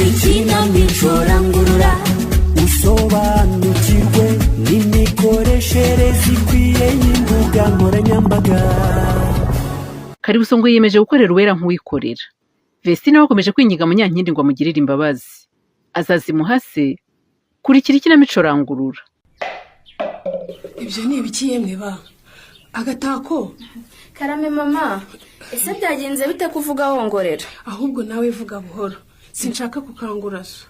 Ikinamico Rangurura, usobanukirwe n'imikoreshereze ikwiye y'imbuga nkoranyambaga. Karibuso ngo yiyemeje gukorera Uwera nk'uwikorera. Vestine we akomeje kwinginga Munyankindi ngo amugirire imbabazi. Azazimuha se? Kurikira ikinamico Rangurura. Ibyo ni ibiki yemwe ba Agatako? Karame mama, ese byagenze bite kuvuga wongorera? Ahubwo nawe vuga buhoro, sinshaka kukangura so.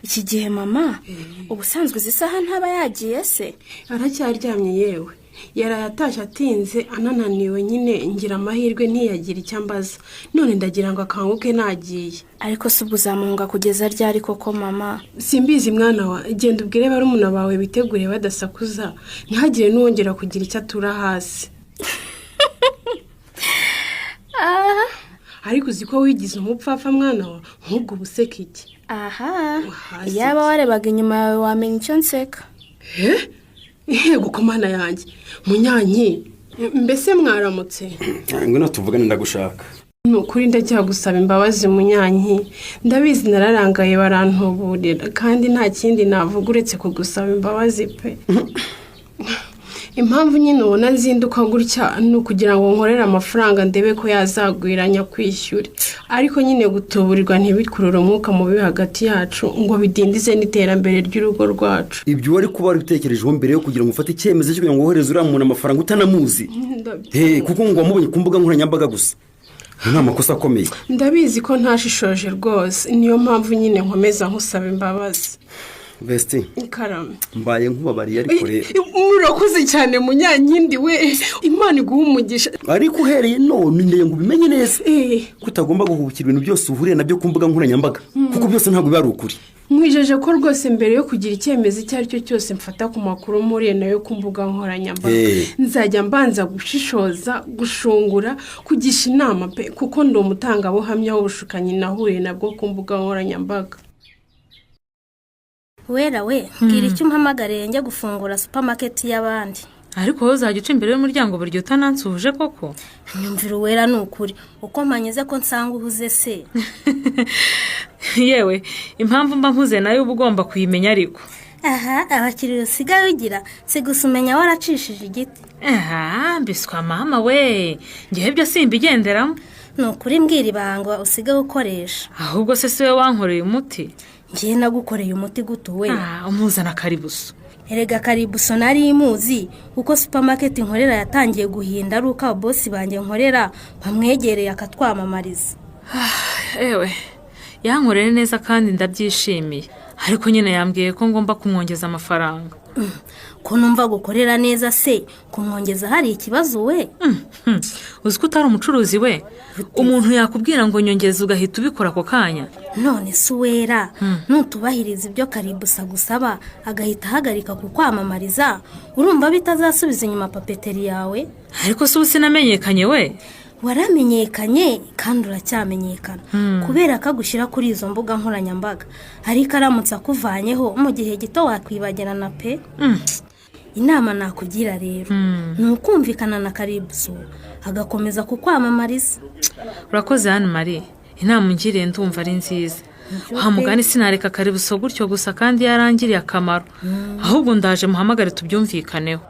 Iki gihe mama, ubusanzwe izi saha ntaba yagiye se? Aracyaryamye yewe, yaraye atashye atinze anananiwe nyine, ngira amahirwe ntiyagira icyo ambaza, none ndagira ngo akanguke nagiye. Ariko si ubwo uzamuhunga kugeza ryari koko mama? Simbizi mwana wa, genda ubwire barumuna bawe bitegure badasakuza, ntihagire n'uwongera kugira icyo atura hasi. Ariko uzi ko wigize umupfapfa mwana wa, nk'ubwo ubuseka iki? Aha. Hasi. Yaba warebaga inyuma yawe wamenya icyo nseka. Yego ku Mana yanjye, Munyanyi, mbese mwaramutse? Ngwino tuvugane, ndagushaka. Ni ukuri ndacyagusaba imbabazi Munyanyi, ndabizi nararangaye barantuburira, kandi nta kindi navuga uretse kugusaba imbabazi pe. Impamvu nyine ubona nzinduka gutya ni ukugira ngo nkorere amafaranga ndebe ko yazagwira nyakwishyure, ariko nyine gutuburirwa ntibikurure umwuka mubi hagati yacu ngo bidindize n'iterambere ry'urugo rwacu. Ibyo wari kuba warabitekerejeho mbere yo kugira ngo ufate icyemezo cyo kugira ngo wohereze uriya muntu amafaranga utanamuzi. He, kuko ngo wamubonye ku mbuga nkoranyambaga gusa, ni amakosa akomeye. Ndabizi ko ntashishoje rwose, niyo mpamvu nyine nkomeza nkusaba imbabazi. Vesti. Karame. Mbaye nkubabariye, ariko rero Murakoze cyane Munyankindi we, Imana iguha umugisha. Ariko uhereye none ndeye ngo ubimenye neza ko utagomba guhubukira ibintu byose uhuriye nabyo ku mbuga nkoranyambaga, kuko byose ntabwo biba ari ukuri. Nkwijeje ko rwose mbere yo kugira icyemezo icyo ari cyo cyose mfata ku makuru mpuriye nayo ku mbuga nkoranyambaga, nzajya mbanza gushishoza, gushungura, kugisha inama pe, kuko ndi umutangabuhamya w'ubushukanyi nahuye nabwo ku mbuga nkoranyambaga. Wera we, mbwira icyo umpamagariye njya gufungura supamaketi y'abandi. Ariko wowe uzajya uca imbere y'umuryango buri gihe utanansuhuje koko? Nyumvira Uwera, ni ukuri uko mpanyuze ko nsanga uhuze se? Yewe, impamvu mba mpuze nayo uba ugomba kuyimenya ariko. Aha, abakiriya usigaye ugira si gusa, umenya waracishije igiti. Aha mbiswa mama we, ngewe ibyo simbigenderamo. Ni ukuri mbwira ibanga usigaye ukoresha. Ahubwo se si we wankoreye umuti? Ngewe nagukoreye umuti gutuwe? Ah, umuzana Karibuso. Erega Karibuso nari imuzi, kuko supamaketi nkorera yatangiye guhinda ari uko ababosi banjye nkorera bamwegereye akatwamamariza. Ewe, yankoreye neza kandi ndabyishimiye, ariko nyine yambwiye ko ngomba kumwongeza amafaranga. Ko numva gukorera neza se, kumwongeza hari ikibazo we? Uzi ko utari umucuruzi we? Umuntu yakubwira ngo nyongeza ugahita ubikora ako kanya? None se Uwera, nutubahiriza ibyo Karibusa agusaba agahita ahagarika kukwamamariza, urumva bitazasubiza inyuma papeteri yawe? Ariko se ubu sinamenyekanye we? Waramenyekanye kandi uracyamenyekana kubera ko agushyira kuri izo mbuga nkoranyambaga, ariko aramutse akuvanyeho mu gihe gito wakwibagirana pe. Inama nakugira rero ni ukumvikana na Karibuso agakomeza kukwamamariza. Urakoze hano Marie, inama ungiriye ndumva ari nziza. Wa mugani sinareka Karibuso gutyo gusa kandi yarangiriye akamaro. Ahubwo ndaje muhamagare tubyumvikaneho.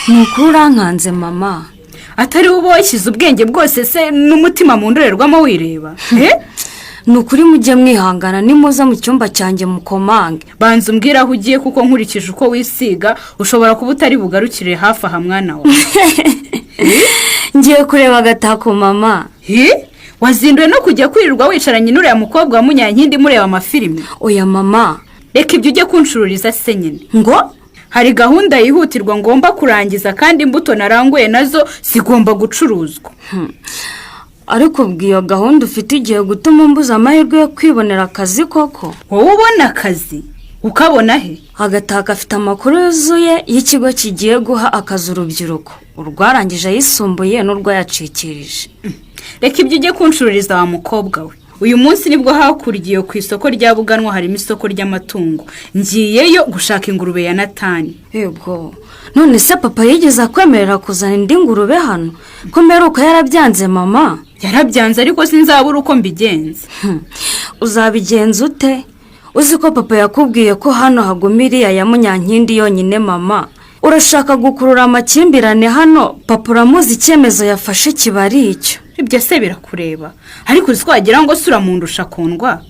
Ni ukuri urankanze mama. Atari wowe washyize ubwenge bwose se n'umutima mu ndorerwamo wireba? Ni ukuri mujye mwihangana, nimuza mu cyumba cyanjye mukomange. Banza umbwire aho ugiye, kuko nkurikije uko wisiga ushobora kuba utari bugarukire hafi aha mwana wawe. Ngiye kureba Agatako mama. Wazinduwe no kujya kwirirwa wicaranye n'uriya mukobwa wa Munyankindi mureba amafilime? Oya mama. Reka ibyo ujye kunshururiza se nyine. Ngo? Hari gahunda yihutirwa ngomba kurangiza, kandi imbuto naranguye nazo zigomba gucuruzwa. Ariko ubwo iyo gahunda ufite igihe gutuma umbuza amahirwe yo kwibonera akazi koko? Wowe ubona akazi ukabona he? Agatako afite amakuru yuzuye y'ikigo kigiye guha akazi urubyiruko, urwarangije ayisumbuye n'urwayacikirije. Reka ibyo ujye kunshururiza wa mukobwa we. Uyu munsi nibwo hakurya ku isoko rya Buganwa harimo isoko ry'amatungo, ngiyeyo gushaka ingurube ya Natani. Yego, none se papa yigeze akwemerera kuzana indi ngurube hano, ko mperuka yarabyanze mama? Yarabyanze ariko sinzabura uko mbigenza. Uzabigenza ute? Uzi ko papa yakubwiye ko hano haguma iriya ya Munyankindi yonyine mama. Urashaka gukurura amakimbirane hano? Papa uramuzi, icyemezo yafashe kiba ari icyo. Ibyo se birakureba? Ariko uzi ko wagira ngo se uramundusha kundwa?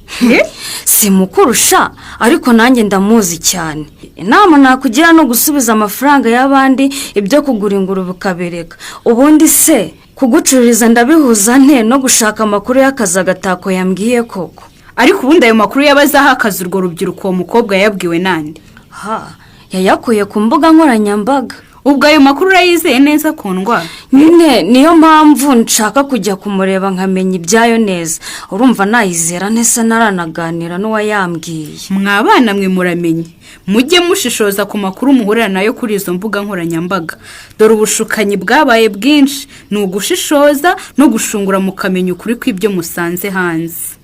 Si mukurusha, ariko nanjye ndamuzi cyane. Inama nakugira ni ugusubiza amafaranga y'abandi, ibyo kugura ingurube ukabereka. Ubundi se kugucururiza ndabihuza nte no gushaka amakuru y'akazi agatako yambwiye koko? Ariko ubundi ayo makuru y'abazaha akazi urwo rubyiruko, uwo mukobwa yayabwiwe nande? Ha, yayakuye ku mbuga nkoranyambaga. Ubwo ayo makuru urayizeye neza kundwa? Nyine niyo mpamvu nshaka kujya kumureba nkamenya ibyayo neza. Urumva nayizera ntese naranaganira n'uwayambwiye? Mwa bana mwe, muramenye mujye mushishoza ku makuru muhurira nayo kuri izo mbuga nkoranyambaga. Dore ubushukanyi bwabaye bwinshi. Ni ugushishoza no gushungura mukamenya ukuri kw'ibyo musanze hanze.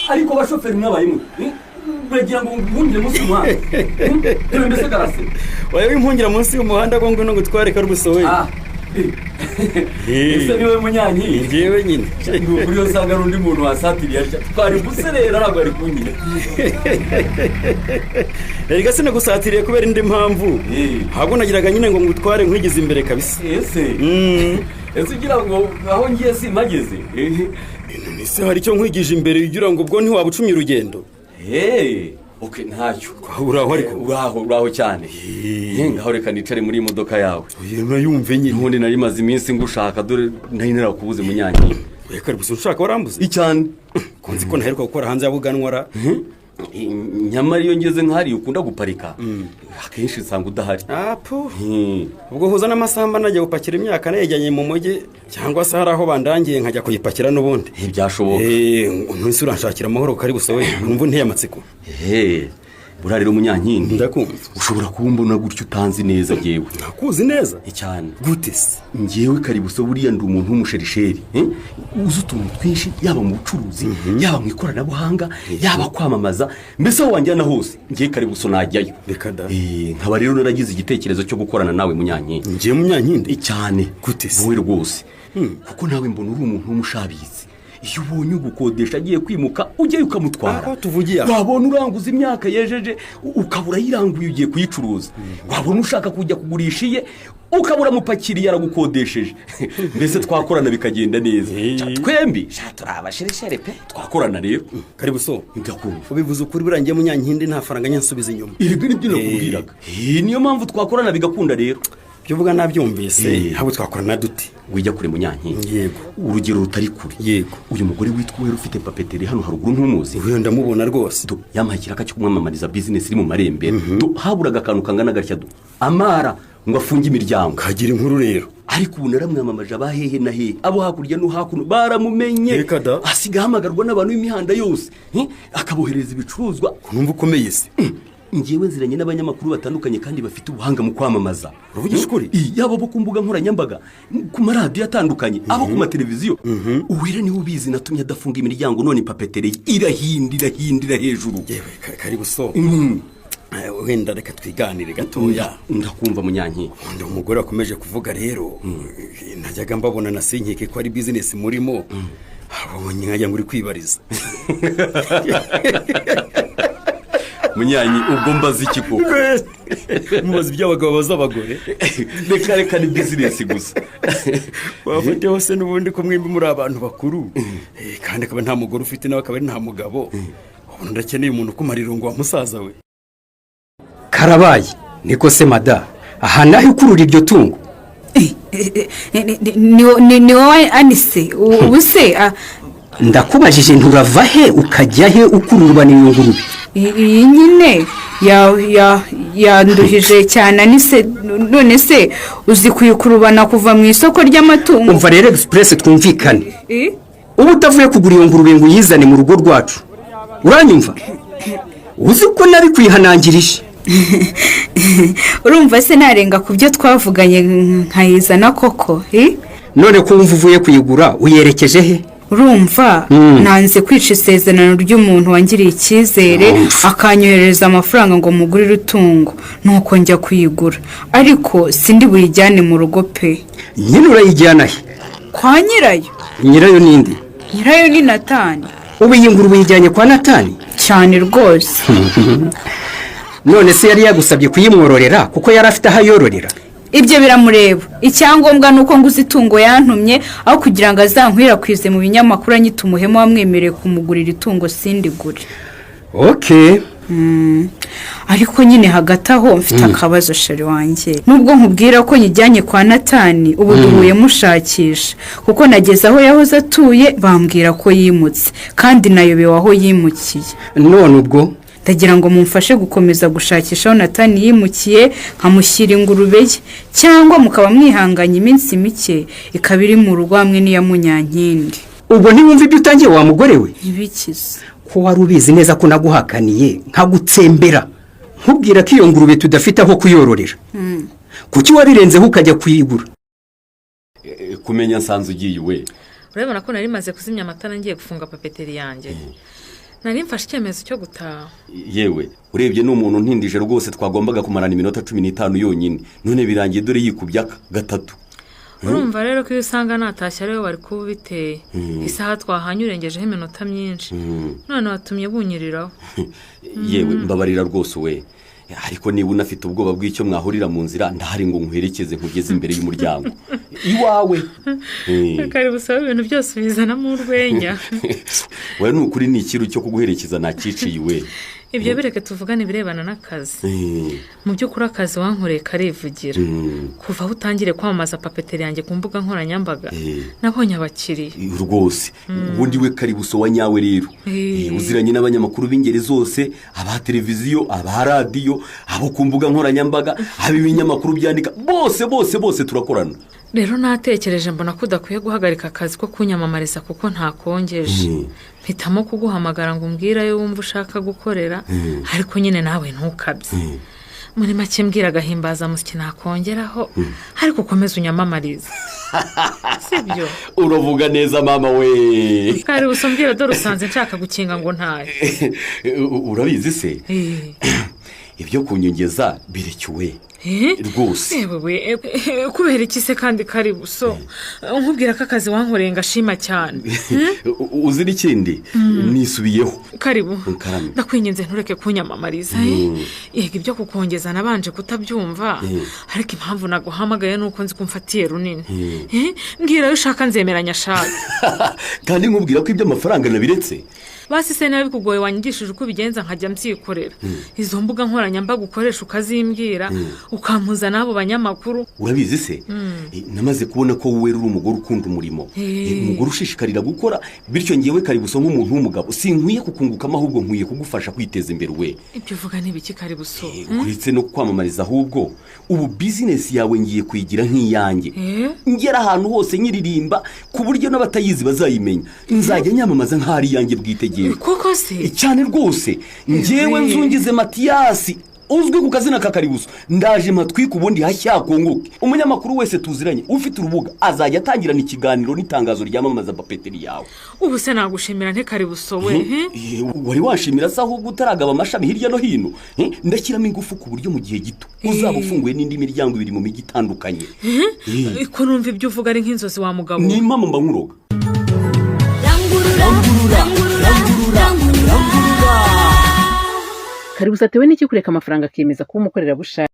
Ariko bashoferi mwabaye mwe muragira ngo ngungire munsi y'umuhanda? Dore mbese karase. Wawe wimpungira munsi y'umuhanda ngo ngwino ngutware karubuso we. Ese niwe Munyanyi? Njyewe nyine. Ni ukuri iyo usanga ari undi muntu wasatiriye atya twari guserera, ntabwo ari kunyira. Erega sinagusatiriye kubera indi mpamvu, ahubwo nagiraga nyine ngo ngutware nkwigeze imbere kabisa. Ese ugira ngo aho ngiye simpageze? Ese hari icyo nkwigije imbere ugira ngo ubwo ntiwaba ucumye urugendo? Okay, ntacyo. Uraho ariko? Uraho, uraho cyane. Ngaho reka nicare muri iyi modoka yawe. Nayumve nyine. Ubundi nari maze iminsi ngushaka, dore nari narakubuze Munyanyi. Reka gusa ushaka warambuze. Icyane. Ko nzi ko ntaheruka gukora hanze ya Buganwara. Nyamara iyo ngeze nk'ahariya ukunda guparika, akenshi nsanga udahari. Apu. Ubwo huza n'amasambu najya gupakira imyaka nayijyanye mu mujyi, cyangwa se hari aho bandangiye nkajya kuyipakira n'ubundi. Ntibyashoboka. Ntuzi uranshakira amahoro kari busobe, numva unteye amatsiko. Buriya rero Munyankindi, ndakumva. Ushobora kuba umbona gutyo utanzi neza ngewe. Nakuzi neza? Cyane. Gute se? Ngewe Karibuso buriya ndi umuntu w'umusherisheri. Uzi utuntu twinshi, yaba mu bucuruzi, yaba mu ikoranabuhanga, yaba kwamamaza, mbese aho wanjyana hose ngewe Karibuso najyayo. Reka da. Nkaba rero naragize igitekerezo cyo gukorana nawe Munyankindi. Ngewe Munyankindi? Cyane. Gute se? Wowe rwose. Kuko nawe mbona uri umuntu w'umushabitsi. Iyo ubonye ugukodesha agiye kwimuka ujyayo ukamutwara. Wabona uranguza imyaka yejeje ukabura ayiranguye ugiye kuyicuruza. Wabona ushaka kujya kugurisha iye ukabura mupakiriye aragukodesheje. Mbese twakorana bikagenda neza. Twembi turi abashereshere pe, twakorana rero. Karibuso, ndakumva. Ubivuze ukuri, burangiye Munyankindi nta faranga nyansubiza inyuma. Erega nibyo nakubwiraga. Niyo mpamvu twakorana bigakunda rero. Ibyo uvuga nabyumvise, ntabwo twakorana dute? Wijya kure Munyankindi. Yego. Urugero rutari kure. Yego. Uyu mugore witwa Uwera ufite papeteri hano haruguru ntumuzi? Uyu ndamubona rwose. Yampaye ikiraka cyo kumwamamariza bizinesi iri mu marembera. Haburaga akantu kangana gatya do amara ngo afunge imiryango. Kagira inkuru rero. Ariko ubu naramwamamaje abahehe na hehe, abo hakurya no hakuno baramumenye. Asiga ahamagarwa n'abantu b'imihanda yose, akabohereza ibicuruzwa. Numva ukomeye se. Ngewe nziranye n'abanyamakuru batandukanye kandi bafite ubuhanga mu kwamamaza. Uravugisha ukuri? Yaba abo ku mbuga nkoranyambaga, ku maradiyo atandukanye, abo ku mateleviziyo. Uwera niwe ubizi, natumye adafunga imiryango none papetereye irahinda irahindira hejuru. Yewe Karibuso. Wenda reka twiganire gatoya. Ndakumva Munyanki. Undi umugore wakomeje kuvuga rero, najyaga mbabona na sinkeke ko ari bizinesi murimo. Abonye nkajya ngo uri kwibariza. Munyanyi ubwo mbaza iki koko? Mubaza iby'abagabo baza abagore. Reka reka ni bizinesi gusa. Wafate hose n'ubundi ko mwembi muri abantu bakuru. Kandi akaba nta mugore ufite nawe akaba ari nta mugabo. Ubona ndakeneye umuntu ukumara irungu wa musaza we. Karabaye niko se mada, aha naho ukurura iryo tungo? Ni wowe Anise ubu se? Ndakubajije nturava he ukajya he ukururwa n'iyo ngurube? Iyi nyine yanduhije cyane Anise. None se uzi kuyikurubana kuva mu isoko ry'amatungo? Umva rero Express twumvikane. Ubu utavuye kugura iyo ngurube ngo uyizane mu rugo rwacu, uranyumva? Uzi ko nabikwihanangirije. Urumva se narenga ku byo twavuganye nkayizana koko? None ko wumva uvuye kuyigura uyerekeje he? Urumva nanze kwica isezerano ry'umuntu wangiriye icyizere akanyoherereza amafaranga ngo mugurire itungo, nuko njya kuyigura, ariko sindi buyijyane mu rugo pe. Nyine urayijyana he? Kwa nyirayo. Nyirayo ninde? Nyirayo ni Natani. Ubu iyi ngurube uyijyanye kwa Natani? Cyane rwose. None se yari yagusabye kuyimwororera kuko yari afite aho ayororera? Ibyo biramureba. Icyangombwa ni uko nguze itungo yantumye, aho kugira ngo azankwirakwize mu binyamakuru anyita umuhemu wamwemereye kumugurira itungo sindigure. Okay. Ariko nyine hagati aho mfite akabazo, chéri wanjye. Nubwo nkubwira ko nyijyanye kwa Natani, ubu duhuye mushakisha, kuko nageze aho yahoze atuye bambwira ko yimutse, kandi nayobewe aho yimukiye. None ubwo? Ndagira ngo mumfashe gukomeza gushakisha aho Natani yimukiye, nkamushyira ingurube ye, cyangwa mukaba mwihanganye iminsi mike ikaba iri mu rugo hamwe n'iya Munyankindi. Ubwo ntiwumva ibyo utangiye, wa mugore we? Ntibikize. Ko wari ubizi neza ko naguhakaniye nkagutsembera, nkubwira ko iyo ngurube tudafite aho kuyororera, kuki wabirenzeho ukajya kuyigura? Kumenya nsanze ugiye iwe. Urabona ko nari maze kuzimya amatara, ngiye gufunga papeterie yanjye, nari mfashe icyemezo cyo gutaha. Yewe, urebye ni umuntu ntindije rwose. Twagombaga kumarana iminota 15 yonyine, none birangiye dore yikubye aka gatatu. Urumva rero ko iyo usanga natashye ariwe wari kuba ubiteye. Isaha twahanye urengejeho iminota myinshi, none watumye bunyiriraho. Yewe, mbabarira rwose we, ariko niba unafite ubwoba bw'icyo mwahurira mu nzira, ndahari ngo nkuherekeze nkugeze imbere y'umuryango iwawe. Kare busaba ibintu byose ubizanamo urwenya. We, ni ukuri ni ikiru cyo kuguherekeza nakiciye iwe. Ibyo bireke, tuvugane ibirebana n'akazi. Mu by'ukuri akazi wankoreye karivugira. Kuva aho utangire kwamamaza papeterie yanjye ku mbuga nkoranyambaga, nabonye abakiriya. Rwose ubundi we Karibuso wa nyawe rero. Uziranye n'abanyamakuru b'ingeri zose, aba televiziyo, aba radiyo, abo ku mbuga nkoranyambaga, ab'ibinyamakuru byandika, bose bose bose turakorana. Rero natekereje mbona ko udakwiye guhagarika akazi ko kunyamamariza kuko ntakongeje. Mpitamo kuguhamagara ngo umbwire ayo wumva ushaka gukorera, ariko nyine nawe ntukabye. Muri make, mbwira agahimbazamusyi nakongeraho, ariko ukomeze unyamamarize, sibyo? Uravuga neza mama we. Kare umbwira, dore usanze nshaka gukinga ngo ntayo. Urabizi se, ibyo kunyongeza birekewe rwose. Yewe, kubera iki se kandi Karibuso? Nkubwira ko akazi wankoreye ngashima cyane. Uzi n'ikindi? Nisubiyeho. Karibu. Karame. Ndakwinginze ntureke kunyamamariza. Yego, ibyo kukongeza nabanje kutabyumva, ariko impamvu naguhamagaye ni uko nzi ko umfatiye runini. Mbwira ayo ushaka, nzemeranya ashaka. Kandi nkubwira ko iby'amafaranga nabiretse. Basi se niba bikugoye, wanyigishije uko ubigenza nkajya mbyikorera? Izo mbuga nkoranyambaga ukoresha ukazimbwira, ukampuza n'abo banyamakuru. Urabizi se, namaze kubona ko wowe uri umugore ukunda umurimo, umugore ushishikarira gukora. Bityo ngewe Karibuso nk'umuntu w'umugabo sinkwiye kukungukamo, ahubwo nkwiye kugufasha kwiteza imbere we. Ibyo uvuga ni ibiki, Karibuso? Uretse no kwamamariza, ahubwo ubu bizinesi yawe ngiye kuyigira nk'iyanjye, ngera ahantu hose nyiririmba ku buryo n'abatayizi bazayimenya. Nzajya nyamamaza nk'aho ari iyanjye bwite ngewe. Koko se? Cyane rwose. Ngewe Nzungize Matiyasi uzwi ku kazina ka Karibuso, ndaje mpatwike ubundi hashyakunguke. Umunyamakuru wese tuziranye ufite urubuga azajya atangirana ikiganiro n'itangazo ryamamaza papeterie yawe. Ubu se nagushimira nte, Karibuso we? Wari washimira se ahubwo utaragaba amashami hirya no hino? Ndashyiramo ingufu ku buryo mu gihe gito uzaba ufunguye n'indi miryango ibiri mu mijyi itandukanye. Ko numva ibyo uvuga ari nk'inzozi, wa mugabo. Ni impamo, mba nkuroga. Rangurura, rangurura, rangurura. Karibuso atewe n'iki kureka amafaranga akiyemeza kuba umukorerabushake?